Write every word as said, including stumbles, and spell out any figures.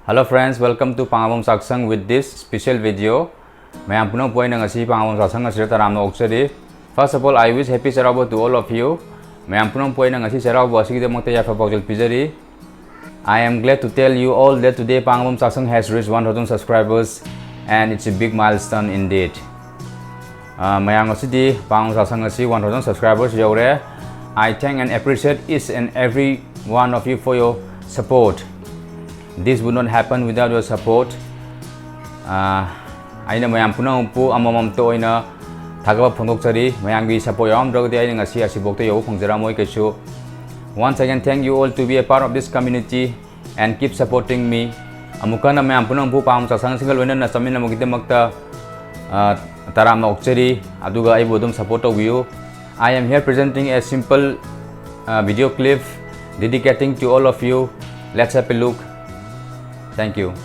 Hello friends, welcome to ꯄꯥꯡꯉꯥꯕꯝ ꯆꯥꯛꯁꯪ with this special video. ꯃꯌꯥꯝ ꯄꯨꯝꯅꯃꯛꯄꯨ ꯑꯩꯅ ꯉꯁꯤ ꯄꯥꯡꯉꯥꯕꯝ ꯆꯥꯛꯁꯪ ꯑꯁꯤꯗ ꯇꯔꯥꯝꯅ ꯑꯣꯛꯆꯔꯤ꯫ First of all, I wish happy Cheiraoba to all of you. ꯃꯌꯥꯝ ꯄꯨꯝꯅꯃꯛꯄꯨ ꯑꯩꯅ ꯉꯁꯤ ꯆꯩꯔꯥꯎꯕ ꯑꯁꯤꯒꯤꯗꯃꯛꯇ ꯌꯥꯏꯐ ꯄꯥꯎꯖꯦꯜ ꯄꯤꯖꯔꯤ꯫ I am glad to tell you all that today ꯄꯥꯡꯉꯥꯕꯝ ꯆꯥꯛꯁꯪ has reached one thousand subscribers and it's a big milestone indeed. ꯑ, ꯃꯌꯥꯝ ꯉꯁꯤꯗꯤ ꯄꯥꯡꯉꯥꯕꯝ ꯆꯥꯛꯁꯪ ꯑꯁꯤ one thousand subscribers ꯌꯧꯔꯦ꯫ I thank and appreciate each and every one of you for your support. This would not happen without your support. ꯑ, ꯑꯩꯅ ꯃꯌꯥꯝ ꯄꯨꯝꯅꯃꯛꯄꯨ ꯑꯃꯃꯝꯇ ꯑꯣꯏꯅ ꯊꯥꯒꯠꯄ ꯐꯣꯡꯗꯣꯛꯆꯔꯤ꯫ ꯃꯌꯥꯝꯒꯤ support ꯌꯥꯎꯔꯝꯗ꯭ꯔꯒꯗꯤ ꯑꯩꯅ ꯉꯁꯤ ꯑꯁꯤꯐꯥꯎꯗ ꯌꯧꯕ ꯐꯪꯖꯔꯝꯃꯣꯏ ꯀꯩꯁꯨ꯫ Once again, thank you all to be a part of this community and keep supporting me. ꯑꯃꯨꯛꯀ ꯍꯟꯅ ꯃꯌꯥꯝ ꯄꯨꯝꯅꯃꯛꯄꯨ ꯄꯥꯡꯉꯥꯕꯝ ꯆꯥꯛꯁꯪꯁꯤꯡꯒ ꯂꯣꯏꯅꯅ ꯆꯠꯃꯤꯟꯅꯕꯒꯤꯗꯃꯛꯇ, ꯑ, ꯇꯔꯥꯝꯅ ꯑꯣꯛꯆꯔꯤ꯫ ꯑꯗꯨꯒ ꯑꯩꯕꯨ ꯑꯗꯨꯝ support ꯇꯧꯕꯤꯌꯨ꯫ I am here presenting a simple, uh, video clip dedicating to all of you. Let's have a look. Thank you.